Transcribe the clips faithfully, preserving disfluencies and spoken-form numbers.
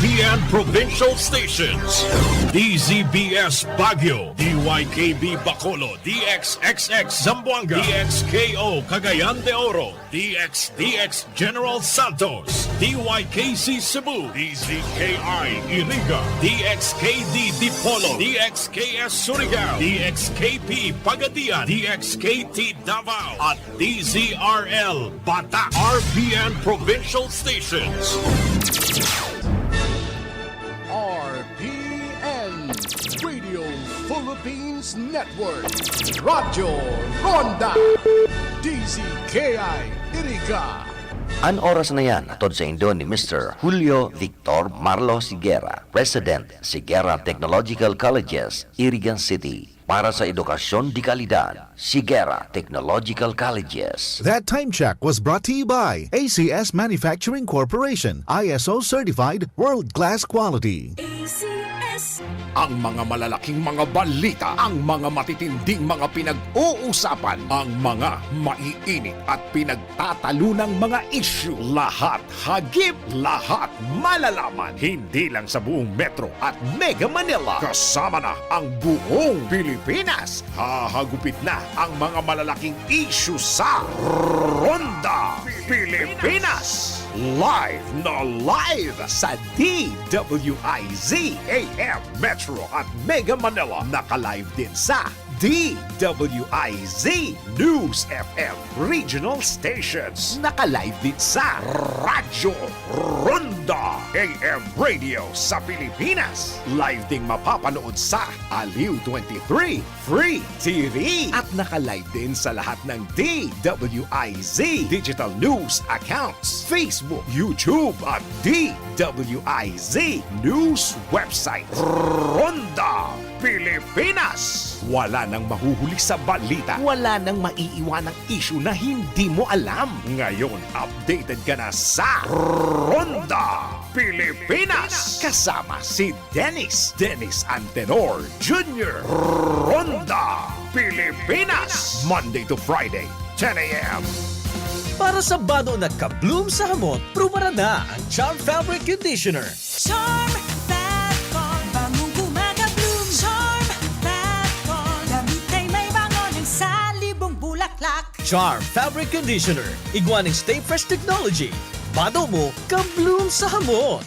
P N Provincial Stations. D Z B S Baguio, D Y K B Bacolod, D X X X Zamboanga, D X K O Cagayan de Oro, D X D X General Santos, D Y K C Cebu, D Z K I Iriga, D X K D Dipolog, D X K S Surigao, D X K P Pagadian, D X K T Davao, at D Z R L Bata, R P N Provincial Stations. R P N Radio Philippines Network, Radyo Ronda, D Z K I Iriga. An oras na yan, hatod saindo ni Mister Julio Victor Marlo Sigera, President, Sigera Technological Colleges, Iriga City. Para sa edukasyon de kalidad, Sigera Technological Colleges. That time check was brought to you by A C S Manufacturing Corporation, I S O certified, world-class quality. A C S. Ang mga malalaking mga balita, ang mga matitinding mga pinag-uusapan, ang mga maiinit at pinagtatalunang mga isyu, lahat hagip, lahat malalaman. Hindi lang sa buong Metro at Mega Manila, kasama na ang buong Pilipinas. Hahagupit na ang mga malalaking isyu sa Ronda Pilipinas. Live na live sa D W I Z A M Metro at Mega Manila. Naka-live din sa D W I Z News F M Regional Stations. Naka-live din sa Radyo Ronda A M Radio sa Pilipinas. Live ding mapapanood sa Aliw twenty-three Free T V. At naka-live din sa lahat ng D W I Z digital news accounts, Facebook, YouTube, at D W I Z News website. Ronda Pilipinas. Wala nang mahuhuli sa balita. Wala nang maiiwanang isyu na hindi mo alam. Ngayon, updated ka na sa Ronda Pilipinas. Kasama si Dennis, Dennis Antenor Junior Ronda Pilipinas. Monday to Friday, ten a m. Para sa bado na ka-bloom sa hamot, prubaran na ang Charm Fabric Conditioner. Charm Fab Con, bangong gumagabloom. Charm Fab Con, damit ay may bango ng salibong bulaklak. Charm Fabric Conditioner, igwa ning Stay Fresh Technology. Bado mo, ka-bloom sa hamot.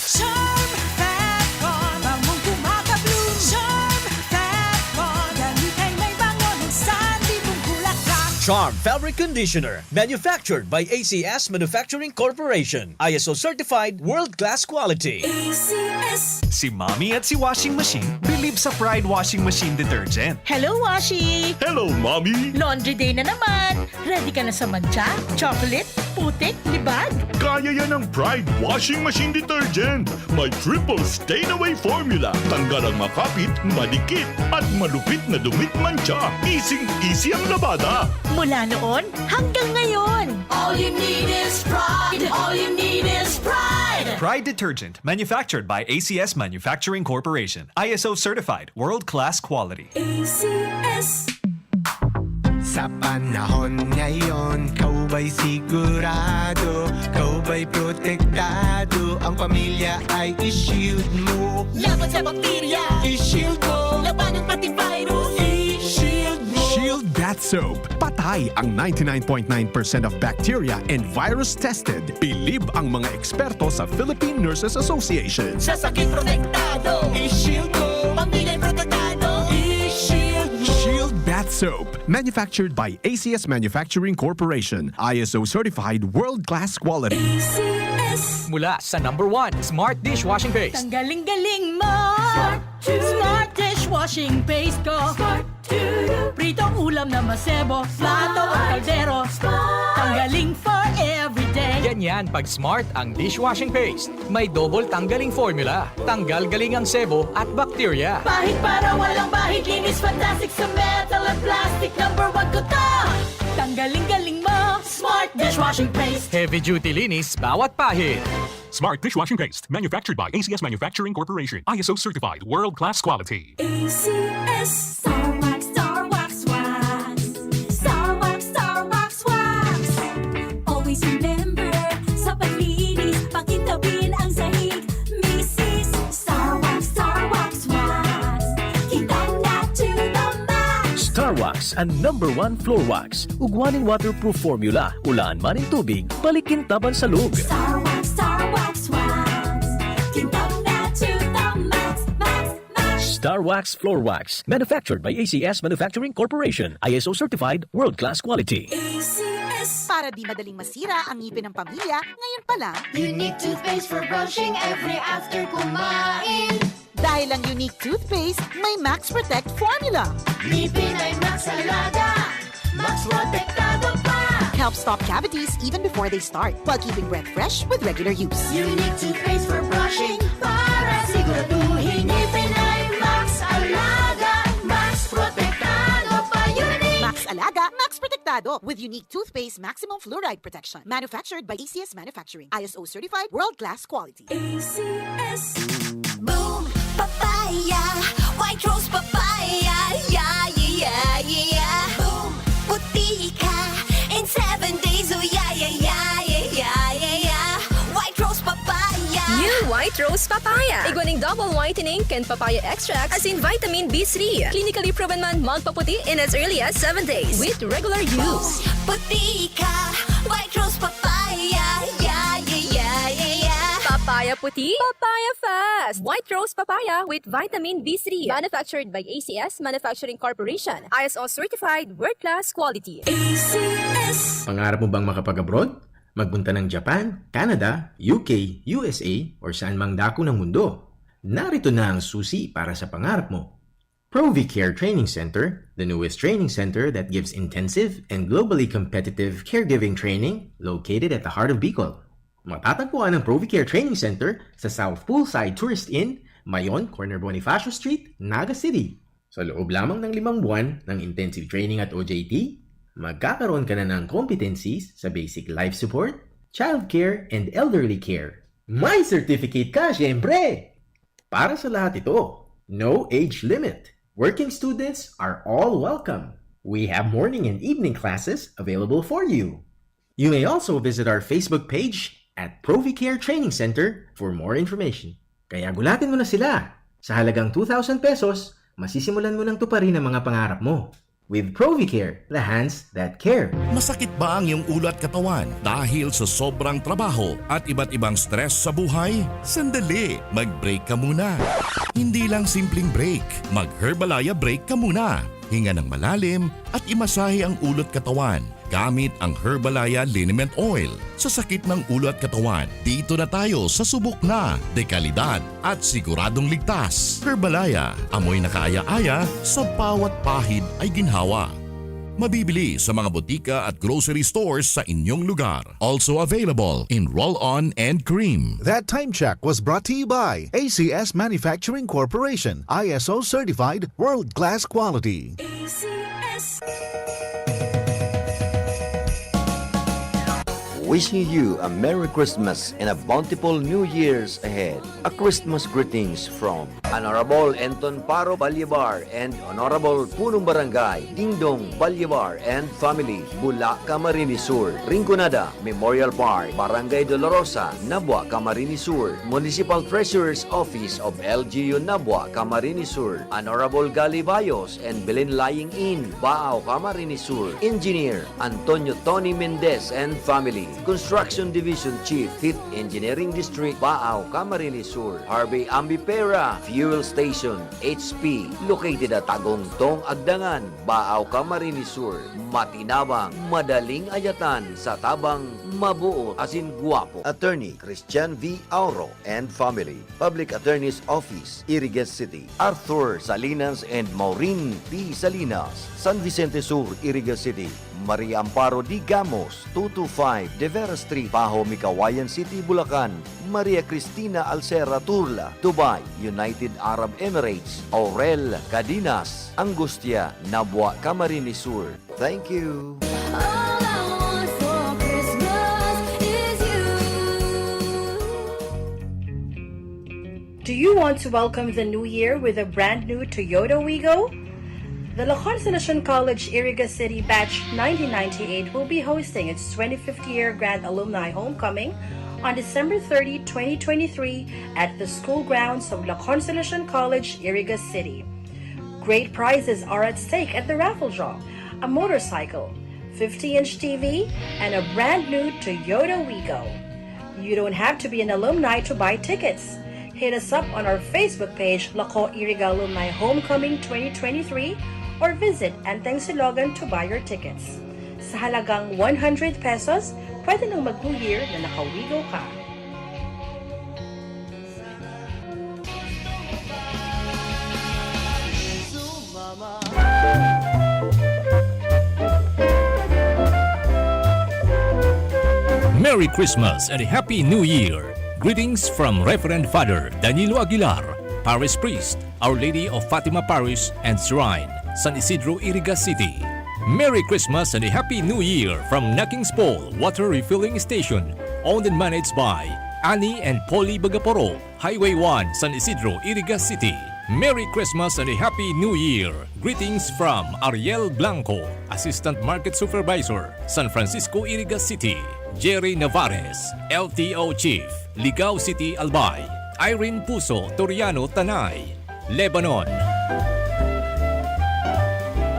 Charm Fab Con, bangong gumagabloom. Charm Fab Con, damit ay may bango ng salibong bulaklak. Charm Fabric Conditioner, manufactured by A C S Manufacturing Corporation. I S O certified, world-class quality. A C S. Si Mommy at si Washing Machine bilib sa Pride Washing Machine Detergent. Hello, Washi! Hello, Mommy! Laundry day na naman! Ready ka na sa mantsa, chocolate, putik, libag? Kaya yan ng Pride Washing Machine Detergent. May triple stain away formula. Tanggal ang makapit, madikit, at malupit na dumit mantsa. Easy-easy ang labada. Mula noon hanggang ngayon. All you need is Pride. All you need is Pride. Pride Detergent, manufactured by A C S Manufacturing Corporation. I S O certified, world-class quality. A C S. Sa panahon ngayon, ikaw ba'y sigurado, ikaw ba'y protektado, ang pamilya ay i-shield mo. Laban sa bakterya, i-shield mo. Labanan pati virus, i-shield mo. Shield Bath Soap. Patay ang ninety-nine point nine percent of bacteria and virus tested. Bilib ang mga eksperto sa Philippine Nurses Association. Sa sakit protektado, i-shield mo. Pamilya'y protektado, i-shield mo. Shield Bath Soap. Manufactured by A C S Manufacturing Corporation. I S O certified, world-class quality. A C S. Mula sa number one, Smart Dishwashing Paste. Tanggaling galing mo. Smart Smart dishwashing paste ko. Smart to you. Pritong ulam na masebo, plato o kaldero. Smart. Tanggaling for everyday. Ganyan pag Smart ang dishwashing paste. May double tanggaling formula. Tanggal galing ang sebo at bakterya. Pahid para walang bahid, linis fantastic sa metal at plastic. Number one ko to. Tanggaling galing mo. Smart dishwashing paste. Heavy duty linis bawat pahid. Smart dishwashing paste, manufactured by A C S Manufacturing Corporation. I S O certified, world-class quality. A C S. Star Wax, Star Wax Wax. Star Wax, Star Wax Wax. Always remember, sa paglinis, pakintabin ang sahig. An number one floor wax, ugwa nin waterproof formula, ulaan man nin tubig, balik kintaban sa log. Star Wax, Star Wax Wax. Kintab na to the max, max, max. Star Wax Floor Wax, manufactured by A C S Manufacturing Corporation, I S O certified, world-class quality. A C S. Para di madaling masira ang ngipin ng pamilya, ngayon pa lang. Unique toothpaste for brushing every after kumain. Dahil ang Unique Toothpaste may Max Protect Formula. Ngipin ay Max Alaga, Max Protektado pa. Helps stop cavities even before they start, while keeping breath fresh with regular use. Unique Toothpaste for brushing para siguraduhin ngipin ay Max Alaga, Max Protektado pa. Unique. Max Alaga, Max Protektado with Unique Toothpaste Maximum Fluoride Protection. Manufactured by A C S Manufacturing. I S O certified, world-class quality. A C S. Boom Papaya, White Rose Papaya, yeah, yeah, yeah, yeah, yeah. Boom, puti ka in seven days, oh yeah, yeah, yeah, yeah, yeah, yeah, yeah. White Rose Papaya. New White Rose Papaya. Igwa ning double whitening kan papaya extract asin vitamin B three. Clinically proven man magpaputi in as early as seven days with regular use. Boom, puti ka, White Rose Papaya, yeah, yeah, yeah, yeah, yeah. Papaya puti, papaya fast. White Rose Papaya with vitamin B three. Manufactured by A C S Manufacturing Corporation. I S O certified, world-class quality. A C S. Pangarap mo bang makapag-abroad? Magpunta ng Japan, Canada, U K, U S A, or saan mang dako ng mundo? Narito na ang susi para sa pangarap mo. Provicare Training Center, the newest training center that gives intensive and globally competitive caregiving training, located at the heart of Bicol. Matatagpuan ang Provicare Training Center sa South Poolside Tourist Inn, Mayon, corner Bonifacio Street, Naga City. Sa loob lamang ng limang buwan ng intensive training at O J T, magkakaroon ka na ng competencies sa basic life support, childcare, and elderly care. May certificate ka, syempre! Para sa lahat ito, no age limit. Working students are all welcome. We have morning and evening classes available for you. You may also visit our Facebook page at Provicare Training Center for more information. Kaya gulatin mo na sila! Sa halagang two thousand pesos, masisimulan mo nang tuparin ang mga pangarap mo. With Provicare, the hands that care. Masakit ba ang iyong ulo at katawan dahil sa sobrang trabaho at iba't ibang stress sa buhay? Sandali, mag-break ka muna. Hindi lang simpleng break, mag-Herbalaya break ka muna. Hinga ng malalim at imasahe ang ulo at katawan gamit ang Herbalaya Liniment Oil. Sa sakit ng ulo at katawan, dito na tayo sa subok na, dekalidad at siguradong ligtas. Herbalaya, amoy na kaaya-aya, sa bawat pahid ay ginhawa. Mabibili sa mga botika at grocery stores sa inyong lugar. Also available in roll-on and cream. That time check was brought to you by A C S Manufacturing Corporation, I S O certified, world-class quality. A C S. Wishing you a Merry Christmas and a bountiful New Year's ahead. A Christmas greetings from Honorable Enton Paro Balyebar and Honorable Punong Barangay Dingdong Balyebar and family, Bula, Camarines Sur, Rinconada Memorial Park, Barangay Dolorosa, Nabua, Camarines Sur, Municipal Treasurer's Office of L G U Nabua, Camarines Sur, Honorable Gali Bayos and Belen Lying In, Baao, Camarines Sur, Engineer Antonio Tony Mendez and family, Construction Division Chief, Fifth Engineering District, Baao, Camarines Sur, Harvey Ambipera Fuel Station, H P, located at Tagongtong, Agdangan, Baao, Camarines Sur. Matinabang, madaling ayatan sa tabang, mabuot asin gwapo. Attorney Christian V Auro and family. Public Attorney's Office, Iriga City. Arthur Salinas and Maureen P Salinas, San Vicente Sur, Iriga City. Maria Amparo D Gamos, two two five De Vera Street, Pahomey, Cauayan City, Bulacan. Maria Cristina Alcera Turla, Dubai, United Arab Emirates. Aurel Cadinas, Angustia, Nabua, Camarines Sur. Thank you. All I want for Christmas is you. Do you want to welcome the new year with a brand new Toyota Wigo? The La Consolacion College, Iriga City Batch nineteen ninety-eight will be hosting its twenty-fifth year Grand Alumni Homecoming on December thirty, twenty twenty-three, at the school grounds of La Consolacion College, Iriga City. Great prizes are at stake at the raffle draw. a motorcycle, fifty-inch T V, and a brand new Toyota Wigo. You don't have to be an alumni to buy tickets. Hit us up on our Facebook page, Lako Iriga Alumni Homecoming twenty twenty-three, or visit Enteng Silogan to buy your tickets. Sa halagang one hundred pesos, pwede nang mag-New Year na nakawigo ka. Merry Christmas and a Happy New Year! Greetings from Reverend Father Danilo Aguilar, Parish Priest, Our Lady of Fatima Parish and Shrine, San Isidro, Iriga City. Merry Christmas and a Happy New Year from Naking's Paul Water Refilling Station, owned and managed by Annie and Polly Bagaporo, Highway one, San Isidro, Iriga City. Merry Christmas and a Happy New Year! Greetings from Ariel Blanco, Assistant Market Supervisor, San Francisco, Iriga City. Jerry Navarez, L T O Chief, Ligao City, Albay. Irene Puso Toriano, Tanay, Lebanon.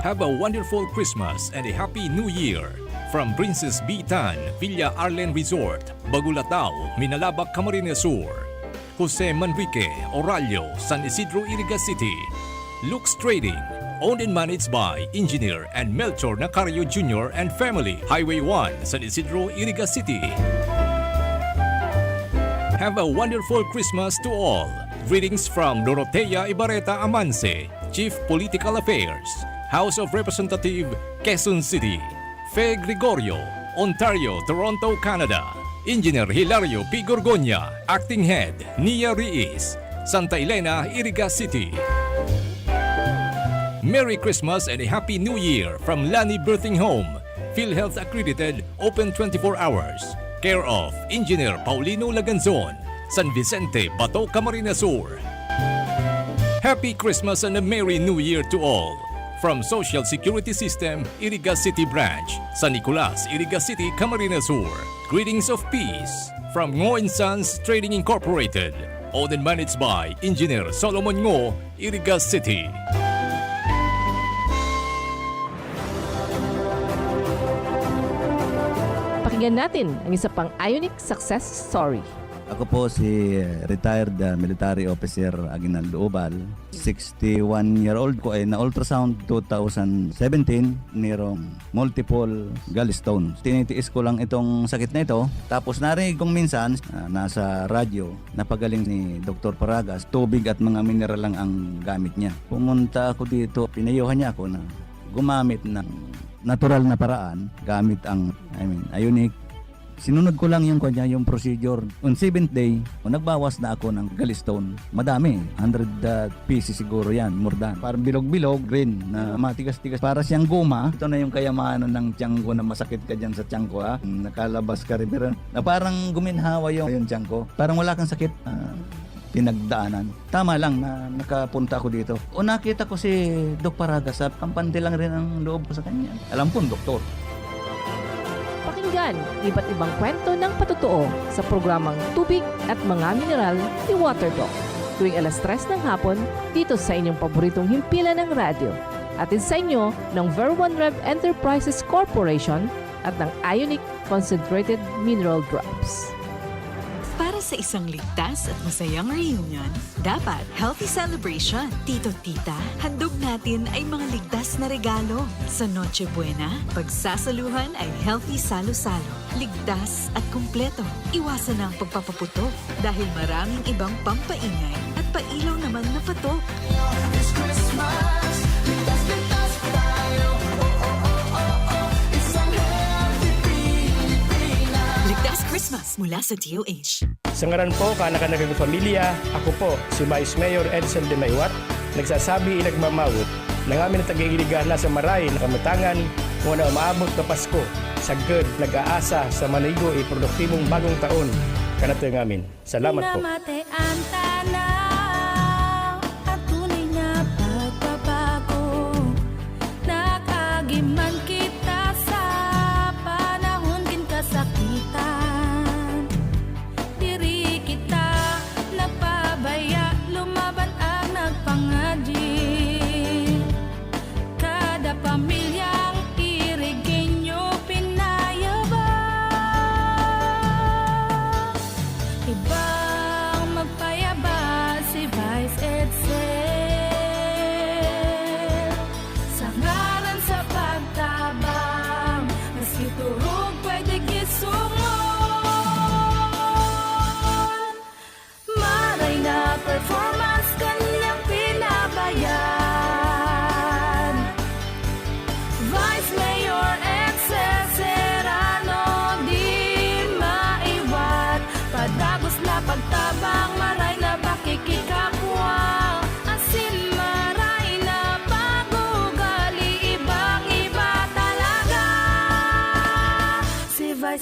Have a wonderful Christmas and a Happy New Year from Princess B Tan, Villa Arlen Resort, Bagulataw, Minalabac, Camarines Sur. Jose Manrique, Orallo, San Isidro, Iriga City. Lux Trading, owned and managed by Engineer and Melchor Nacario Junior and family, Highway one, San Isidro, Iriga City. Have a wonderful Christmas to all. Greetings from Dorotea Ibarreta Amanse, Chief Political Affairs, House of Representative, Quezon City. Fe Gregorio, Ontario, Toronto, Canada. Engineer Hilario P. Gorgonia, Acting Head, Nia Riis, Santa Elena, Iriga City. Merry Christmas and a Happy New Year from Lani Birthing Home, PhilHealth accredited, open twenty-four hours. Care of Engineer Paulino Laganzon, San Vicente, Bato, Camarines Sur. Happy Christmas and a Merry New Year to all! From Social Security System, Iriga City Branch, San Nicolas, Iriga City, Camarines Sur. Greetings of peace from Ngo and Sons Trading Incorporated, owned and managed by Engineer Solomon Ngo, Iriga City. Pakinggan natin ang isa pang Ionic success story. Ako po si retired ah, military officer Aguinaldo Ubal. Sixty-one year old ko ay na-ultrasound two thousand seventeen, mayroong multiple gallstones. Tinitiis ko lang itong sakit na ito. Tapos narinig kong minsan, ah, nasa radyo, napagaling ni Doktor Paragas, tubig at mga mineral lang ang gamit niya. Pumunta ako dito, pinayuhan niya ako na gumamit ng natural na paraan gamit ang, I mean, ionic. Sinunod ko lang yung kanya, yung procedure. On seventh day, nagbawas na ako ng gallstone. Madami, hundred ah, pieces siguro yan, more than. Parang bilog-bilog, green, na matigas-tigas. Para siyang goma. Ito na yung kayamanan ng tiyan ko na masakit ka dyan sa tiyan ko, ha? Nakalabas ka rin. Pero na parang guminhawa yung, yung tiyan ko. Parang wala kang sakit. Ah, pinagdaanan. Tama lang na nakapunta ako dito. O nakita ko si Doc Paragas, sa kampante lang rin ang loob ko sa kanya. Alam kong doktor. Pakinggan iba't ibang kwento ng patotoo sa programang Tubig at Mga Mineral ni Water Doc, tuwing alas tres ng hapon dito sa inyong paboritong himpilan ng radyo. Hatid sa inyo ng Ver One Rev Enterprises Corporation at ng Ionic Concentrated Mineral Drops. Para sa isang ligtas at masayang reunion, dapat healthy celebration. Tito, tita, handog natin ay mga ligtas na regalo. Sa Noche Buena, pagsasaluhan ay healthy salo-salo. Ligtas at kumpleto. Iwasan na ang pagpapaputok dahil maraming ibang pampaingay at pailaw naman na patok. This Christmas, ligtas, ligtas tayo. Oh, oh, oh, oh, oh. Isang healthy Pilipinas. Ligtas Christmas mula sa D O H. Sa ngaran po, kaanakan na kang pamilya, ako po, si Vice Mayor Edsel de Maywat, nagsasabi, nagmamawot, na ngamin na taga-Iriga na sa maray na kamutangan, kung ano maabot na Pasko, sagkod, nag-aasa sa manigo e produktibong bagong taon, kanatay ngamin. Salamat po. Namate ang tanaw, ang tunay na pagbabago. Nag-agi man kita sa panahon kin kasakitan. Diri kita nagpabaya, lumaban ang nagpangadi. Kada pamilyang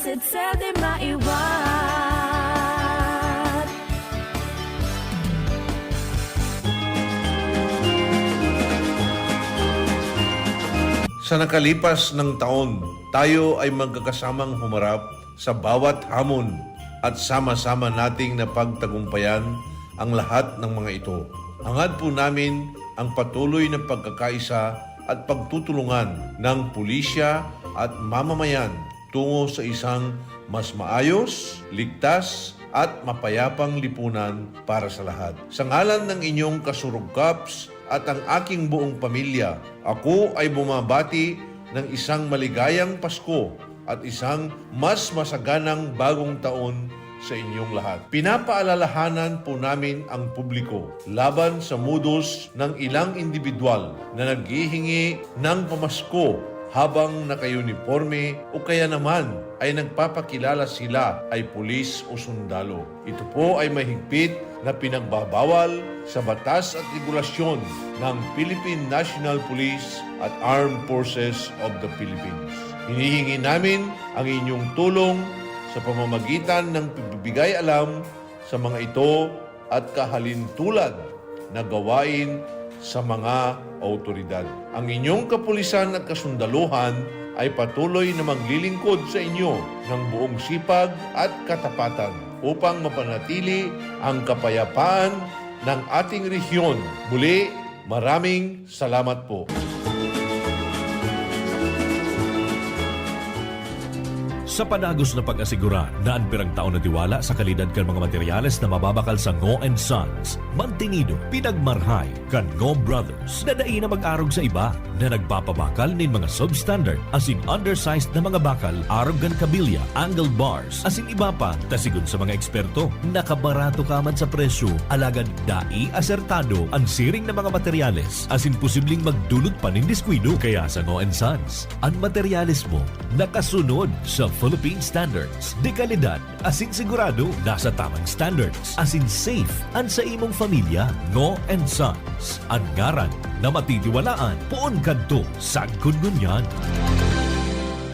Sitse di maiwan. Sa nakalipas ng taon, tayo ay magkakasamang humarap sa bawat hamon at sama-sama nating napagtagumpayan ang lahat ng mga ito. Hangad po namin ang patuloy na pagkakaisa at pagtutulungan ng pulisya at mamamayan tungo sa isang mas maayos, ligtas, at mapayapang lipunan para sa lahat. Sa ngalan ng inyong kasurog, Kaps, at ang aking buong pamilya, ako ay bumabati ng isang maligayang Pasko at isang mas masaganang bagong taon sa inyong lahat. Pinapaalalahanan po namin ang publiko laban sa modus ng ilang indibidwal na naghihingi ng pamasko habang naka-uniporme o kaya naman ay nagpapakilala sila ay pulis o sundalo. Ito po ay mahigpit na pinagbabawal sa batas at regulasyon ng Philippine National Police at Armed Forces of the Philippines. Hinihingi namin ang inyong tulong sa pamamagitan ng pagbibigay alam sa mga ito at kahalintulad na gawain sa mga awtoridad. Ang inyong kapulisan at kasundaluhan ay patuloy na maglilingkod sa inyo ng buong sipag at katapatan upang mapanatili ang kapayapaan ng ating rehiyon. Muli, maraming salamat po. Sa padagos na pag-asigurar na an pirang taon na tiwala sa kalidad kan mga materyales na mababakal sa Ngo and Sons, mantenido, pinagmarhay kan Ngo Brothers na dai na mag-arog sa iba na nagpapabakal nin mga substandard asin undersized na mga bakal arog kan kabilya, angle bars, asin iba pa. Ta sigon sa mga eksperto, nakabarato ka man sa presyo, alagad dai asertado an siring na mga materyales asin posibleng magdulot pa nin diskuido. Kaya sa Ngo and Sons, an materyales mo nakasunod sa Philippine standards de kalidad asin sigurado nasa tamang standards asin safe an sa imong pamilya. Ngo and Sons, an ngaran na matitiwalaan poon kadto sagkod ngunyan.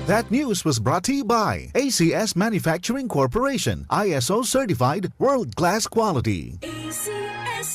That news was brought to you by A C S Manufacturing Corporation, I S O certified, world-class quality. A C S.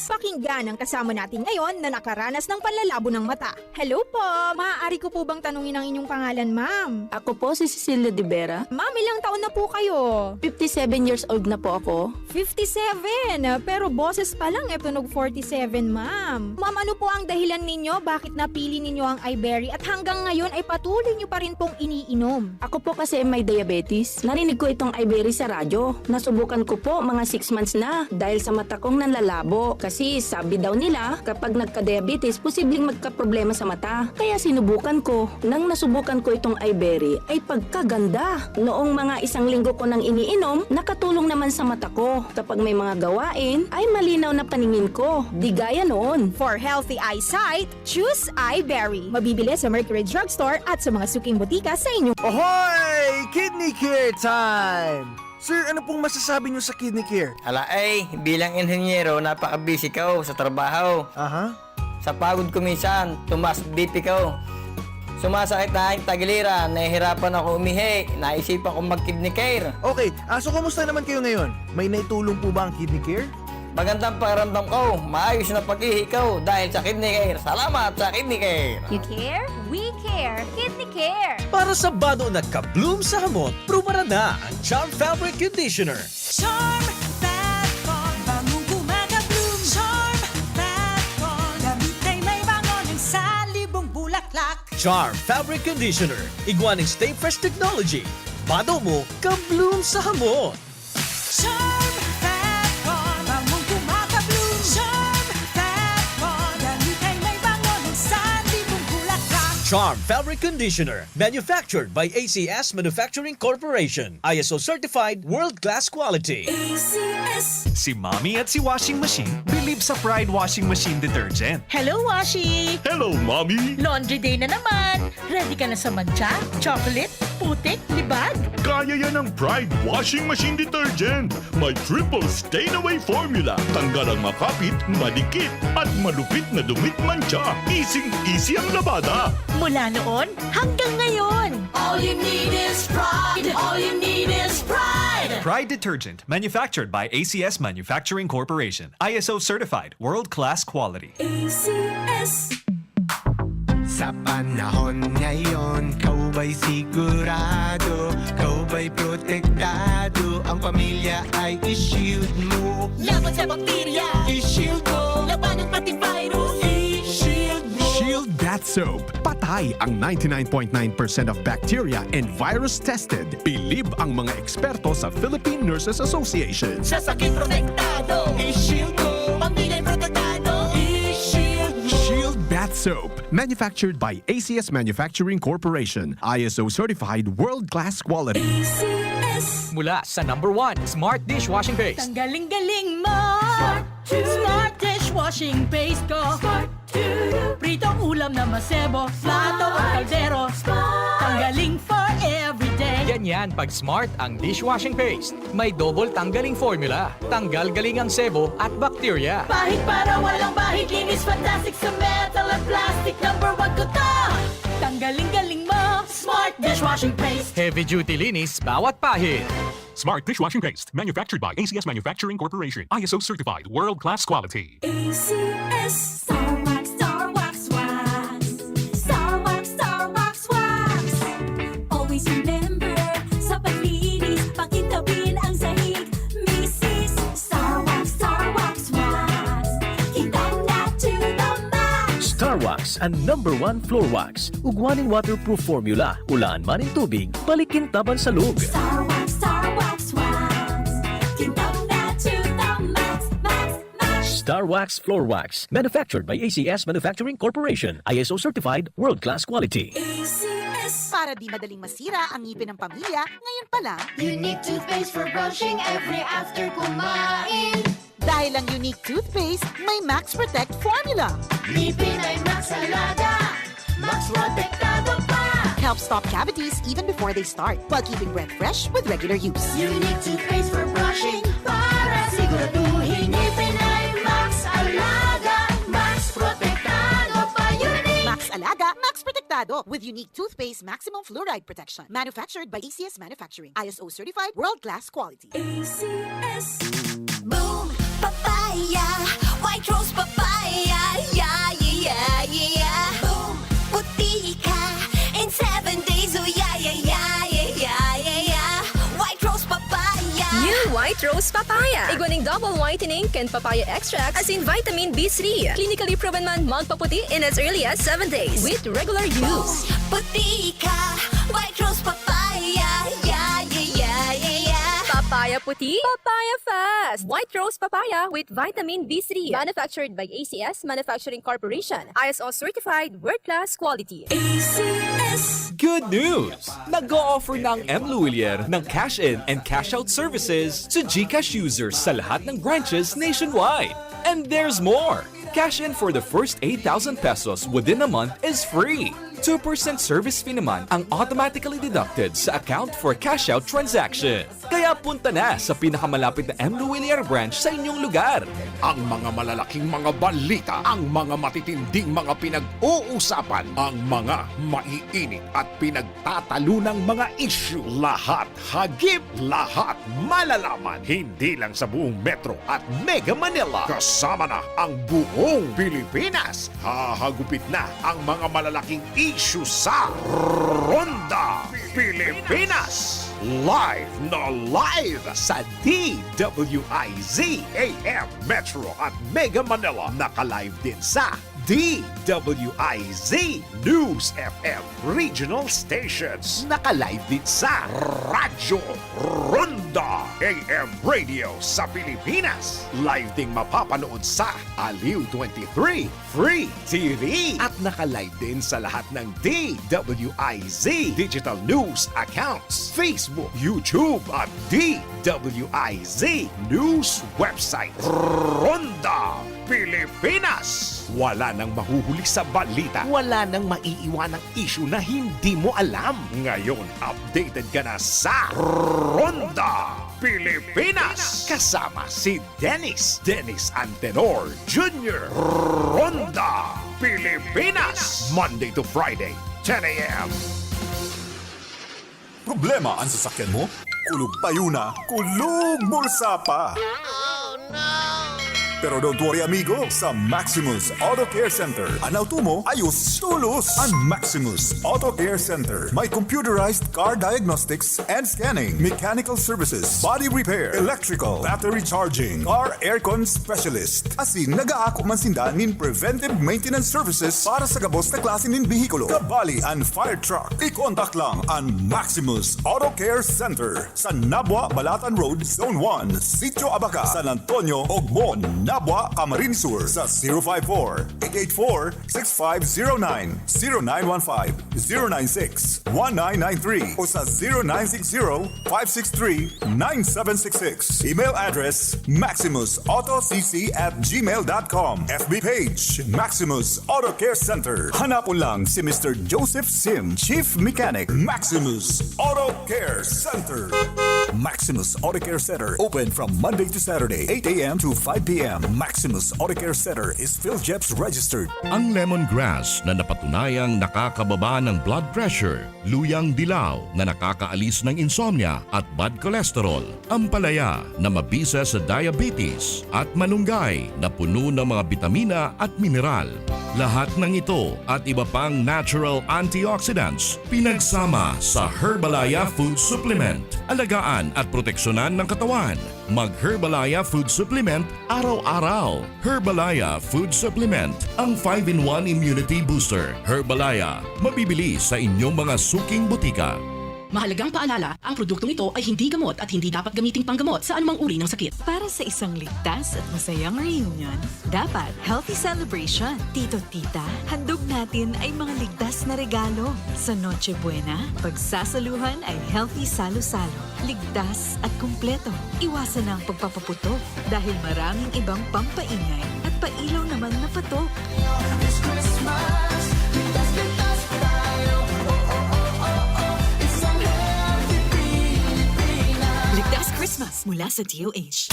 Pakinggan ang kasama natin ngayon na nakaranas ng panlalabo ng mata. Hello po! Maaari ko po bang tanungin ang inyong pangalan, ma'am? Ako po si Cecilia de Vera. Ma'am, ilang taon na po kayo? Fifty-seven years old na po ako. Fifty-seven, pero boses pa lang, eh, tunog forty-seven, ma'am. Ma'am, ano po ang dahilan ninyo bakit napili ninyo ang Iberry at hanggang ngayon ay patuloy nyo pa rin pong iniinom? Ako po kasi may diabetes. Narinig ko itong Iberry sa radyo. Nasubukan ko po mga six months na dahil sa mata kong nanlalabo. Kasi sabi daw nila, kapag nagka-diabetes, posibleng magkaproblema sa mata. Kaya sinubukan ko. Nang nasubukan ko itong Iberry, ay pagkaganda! Noong mga isang linggo ko nang iniinom, nakatulong naman sa mata ko. Kapag may mga gawain, ay malinaw na paningin ko. Di gaya noon. For healthy eyesight, choose Iberry. Mabibili sa Mercury Drugstore at sa mga suking botika sa inyong Ohoy! Kidney Care time! Sir, ano pong masasabi niyo sa Kidney Care? Ala ay, bilang inhenyero, napaka-busy ko sa trabaho. Aha. Sa pagod ko minsan, tumaas B P ko. Sumasakit na aking tagiliran, nahihirapan ako umihi, naisipan kong mag-Kidney Care. Okay, ah, so kumusta naman kayo ngayon? May naitulong po ba ang Kidney Care? Magandang pakiramdam ko, maayos na pag-ihi ko dahil sa Kidney Care. Salamat sa Kidney Care! You care? We care! Kidney Care! Para sa bado na ka-bloom sa hamot, prubaran na ang Charm Fabric Conditioner. Charm Fat Con, bangong gumagabloom. Charm Fat Con, damit ay may bango ng salibong bulaklak. Charm Fabric Conditioner, igwa ning Stay Fresh Technology. Bado mo, ka-bloom sa hamot. Charm Fat Con, bangong gumagabloom. Charm Fat Con, damit ay may bango ng salibong bulaklak. Charm Fabric Conditioner, manufactured by A C S Manufacturing Corporation. I S O certified, world-class quality. A C S. Si Mommy at si Washing Machine believe sa Pride Washing Machine Detergent. Hello, Washi! Hello, Mommy! Laundry day na naman! Ready ka na sa mantsa, chocolate, putik, libag? Kaya yan ng Pride Washing Machine Detergent. May triple stain away formula. Tanggal ang makapit, madikit, at malupit na dumi at mantsa. Easing-easy ang labada. Mula noon hanggang ngayon. All you need is pride. All you need is pride. Pride detergent, manufactured by A C S Manufacturing Corporation, I S O certified, world-class quality. A C S. Sa panahon ngayon, ikaw ba'y sigurado? Ikaw ba'y protektado? Ang pamilya ay i-shield mo. Laban sa bakterya, i-shield mo. Labanan pati virus, i-shield mo. Shield Bath Soap. Patay ang ninety-nine point nine percent of bacteria and virus tested. Bilib ang mga eksperto sa Philippine Nurses Association. Sa sakit protektado, i-shield mo. Pamilya protektado, i-shield mo. Shield Bath Soap. Manufactured by A C S Manufacturing Corporation. I S O certified world-class quality. A C S. Mula sa number one, Smart Dishwashing Paste. Tanggaling-galing mo. Smart dishwashing paste ko. Pritong ulam na masebo. Plato o kaldero. Tanggaling for everyday. Ganyan pag Smart ang dishwashing paste. May double tanggaling formula. Tanggal galing ang sebo at bakterya. Pahid para walang bahid. Linis fantastic sa metal at plastic. Number one ko to. Tanggaling-galing mo. Smart dishwashing paste. Heavy duty linis bawat pahid. Smart dishwashing paste, manufactured by A C S Manufacturing Corporation, I S O certified, world-class quality. A C S. Star Wax, Star Wax, Wax. Star Wax, Star Wax, Wax. Always remember, sa paglinis, pakintabin ang sahig. Misis, Star Wax, Star Wax, Wax. Kintab na to the max. Star Wax, an number one floor wax. Ugwa nin waterproof formula, ulaan man nin tubig, balik kintaban sa log. Star Wax, Star Wax, Wax. Kintab na to the max, max, max. Star Wax Floor Wax, manufactured by A C S Manufacturing Corporation, I S O certified, world-class quality. A C S. Para di madaling masira ang ngipin ng pamilya, ngayon pa lang. Unique toothpaste for brushing every after kumain. Dahil ang Unique Toothpaste may Max Protect Formula. Ngipin ay Max Alaga. Max Protektado pa. Helps stop cavities even before they start, while keeping breath fresh with regular use. Unique toothpaste for brushing para siguraduhin ngipin ay Max Alaga. Max Protektado pa. Unique. Max Alaga, Max Protektado with Unique Toothpaste Maximum Fluoride Protection. Manufactured by A C S Manufacturing. I S O certified, world-class quality. A C S. Boom! Papaya! White Rose Papaya! Yeah, yeah, yeah, yeah, yeah! Boom! Puti ka in seven days! Oh, yeah, yeah, yeah, yeah, yeah, yeah, yeah! White Rose Papaya! New White Rose Papaya. Igwa ning double whitening kan papaya extract asin vitamin B three. Clinically proven man magpaputi in as early as seven days with regular use. Puti ka! White Rose Papaya! Yeah, yeah, yeah, yeah, yeah! Papaya puti, papaya fast. White Rose Papaya with vitamin B three. Manufactured by A C S Manufacturing Corporation. I S O certified, world-class quality. A C S. Good news! Nag-o-offer na ang M Lhuillier ng cash in and cash out services to GCash users sa lahat ng branches nationwide. And there's more! Cash in for the first eight thousand pesos within a month is free. Two percent service fee naman ang automatically deducted sa account for cash out transaction. Kaya punta na sa pinakamalapit na M Lhuillier branch sa inyong lugar. Ang mga malalaking mga balita, ang mga matitinding mga pinag-uusapan, ang mga maiinit at pinagtatalunang mga isyu, lahat hagip, lahat malalaman, hindi lang sa buong Metro at Mega Manila, kasama na ang buong Pilipinas. Hahagupit na ang mga malalaking isyu sa Ronda Pilipinas. Live na live sa D W I Z A M Metro at Mega Manila. Naka-live din sa D W I Z News F M Regional Stations. Naka-live din sa Radyo Ronda A M Radio sa Pilipinas. Live ding mapapanood sa Aliw twenty-three Free T V. At naka-live din sa lahat ng D W I Z digital news accounts, Facebook, YouTube, at D W I Z news website. Ronda Pilipinas. Wala nang mahuhuli sa balita. Wala nang maiiwanang isyu na hindi mo alam. Ngayon, updated ka na sa Ronda Pilipinas. Kasama si Dennis, Dennis Antenor Junior. Ronda Pilipinas. Monday to Friday, ten a.m. Problema an sasakyan mo? Kulog payo na, kulog bulsa pa! Pero don't worry, amigo. Sa Maximus Auto Care Center, an auto mo ayos tolos. An Maximus Auto Care Center may computerized car diagnostics and scanning, mechanical services, body repair, electrical, battery charging, car aircon specialist. Asin nagaako man sinda nin preventive maintenance services para sa gabos na klase nin behikulo. Kabali an fire truck. I-contact lang an Maximus Auto Care Center sa Nabua, Balatan Road, Zone one, Sitio Abaca, San Antonio, Ogmon, Nabua, Camarines Sur sa zero five four, eight eight four, six five zero nine, zero nine one five, zero nine six, one nine nine three o sa zero nine six zero, five six three, nine seven six six. Email address, maximus auto c c at gmail dot com. F B page, Maximus Auto Care Center. Hanapon lang si Mister Joseph Sim, Chief Mechanic, Maximus Auto Care Center. Maximus Auto Care Center, open from Monday to Saturday, eight a.m. to five p.m. Maximus Auto Care Center is PhilGEPS registered. Ang lemongrass na napatunayang nakakababa ng blood pressure, luyang dilaw na nakakaalis ng insomnia at bad cholesterol, ampalaya na mabisa sa diabetes, at malunggay na puno ng mga bitamina at mineral. Lahat ng ito at iba pang natural antioxidants pinagsama sa Herbalaya Food Supplement. Alagaan at proteksyonan ng katawan. Mag-Herbalaya Food Supplement araw-araw. Herbalaya Food Supplement, ang five-in-one Immunity Booster. Herbalaya, mabibili sa inyong mga suking botika. Mahalagang paalala, ang produktong ito ay hindi gamot at hindi dapat gamiting panggamot sa anumang uri ng sakit. Para sa isang ligtas at masayang reunion, dapat healthy celebration. Tito, tita, handog natin ay mga ligtas na regalo. Sa Noche Buena, pagsasaluhan ay healthy salo-salo. Ligtas at kumpleto. Iwasan na ang pagpapaputok dahil maraming ibang pampaingay at pailaw naman na patok. This Christmas, ligtas, ligtas tayo. Oh, oh, oh, oh, oh. Isang healthy Pilipinas. Ligtas Christmas mula sa D O H.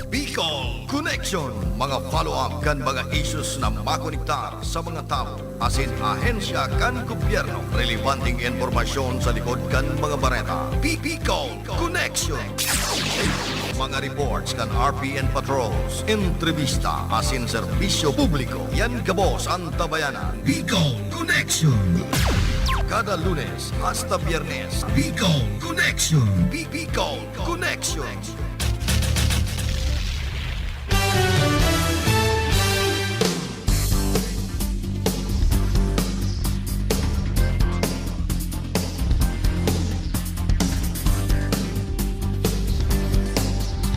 Bicol Connection, mga follow-up kan mga issues na makonektar sa mga tawo asin ahensya kan gobyerno. Relebanteng impormasyon sa likod kan mga bareta. Bi-, Bicol Connection. Mga reports kan R P N patrols, entrevista asin serbisyo publiko. Yan gabos an tabayanan. Bicol Connection. Kada Lunes hasta Biyernes, Bicol Connection. Bi-, Bicol Connection.